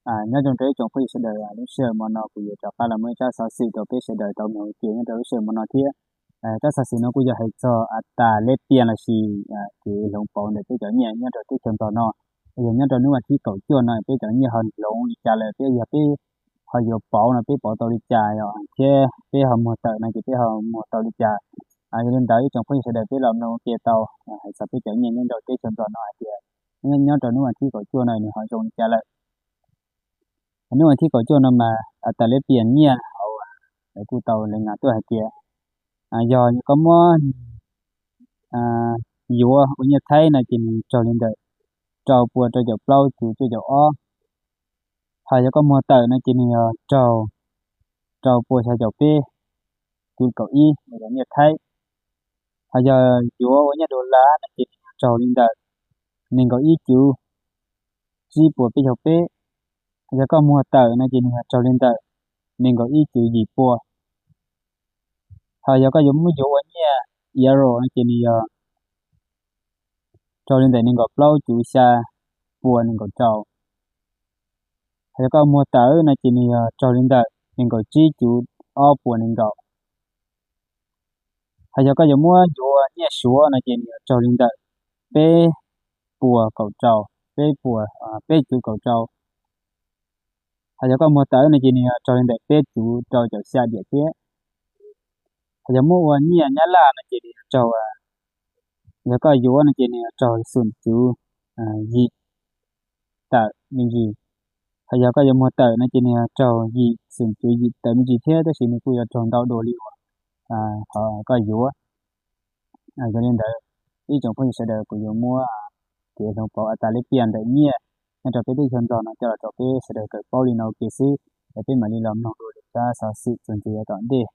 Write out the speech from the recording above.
Nyob zoo rau ib tsoom phooj ywg sawv daws, lub sij hawm hmo no kuv yuav rov qab los muaj ib tsab xov xwm rau peb sawv daws tau mloog ua ke nyob rau lub sij hawm hmo no thiab. Tsab xov xwm no kuj yog hais txog a tas leb pias lossis kev hloov pauv ntawm peb cov nyiaj nyob rau teb chaws Nplog no. Yog nyob rau hnub vas thib kaum cuaj no peb cov nyiaj ho hloov li cas lawm, peb yog peb ho yuav pauv no peb pauv tau li cas thiab peb ho muag tawm no ces peb ho muag tau li cas. Yog li ntawd ib tsoom phooj ywg sawv daws peb los mloog ua ke tau hais txog peb cov nyiaj nyob rau teb chaws Nplog no hais tias nyob rau hnub vas thib kaum cuaj no nws ho zoo li cas lawm. Hnub vas thib kaum cuaj no mas a tas leb pias nyiaj hauv kuj tau le nas tuaj hais tias yog koj muab yuav ua nyiaj Thaib no ces nws raug li ntawm rau puas rau caum plaub cuv cuaj caum ob. Ho yog koj muag tawm no ces nws yog raug rau puas xya caum peb cuv kaum ib uas yog nyiaj Thaib. Ho yog yuav ua nyiaj Dollar no ces nws yog raug li ntawm nees nkaum ib cuv tsib puas peb caug peb. Ho yog koj muag tawm no ces nws yog raug li ntawm nees nkaum ib cuv yim pua. Ho yog koj yuav muab yuav ua nyiaj Euro no ces nws yog raug li ntawm nees nkaum plaub cuv xya puas nees nkaum rau. Ho yog koj muag tawm no ces nws yog raug li ntawm nees nkaum tsib cuv ob puas nees nkaum. Ho yog koj yuav muab yuav ua nyiaj Suav no ces nws yog raug li ntawm peb puas kaum rau, peb puas, peb cuv kaum rau. Ho yog koj muag tawm no ces nws yog raug li ntawm peb cuv rau caum xya diam thiab. Ho yog muab ua nyiaj Nyab Laj no ces nws yog raug, yog koj yuav no ces nws yog raug xoom cuv yim tawm me ntsis. Ho yog koj yuav muag tawm no ces nws yog raug yim xoom cuv yim tawm me ntsis thiab, tab sis nws kuj yuav raug ntau dua li uas qhov koj yuav. Yog li ntawd ib tsoom phooj ywg sawv daws kuv yuav muab kev hloov pauv a tas leb pias ntawm nyiaj nyob rau peb teb chaws Nplog no coj los rau peb sawv daws kawm paub li no ua ke xwb, es peb mam li los mloog dua lwm tsab xov xwm txuas ntxiv yav tom ntej.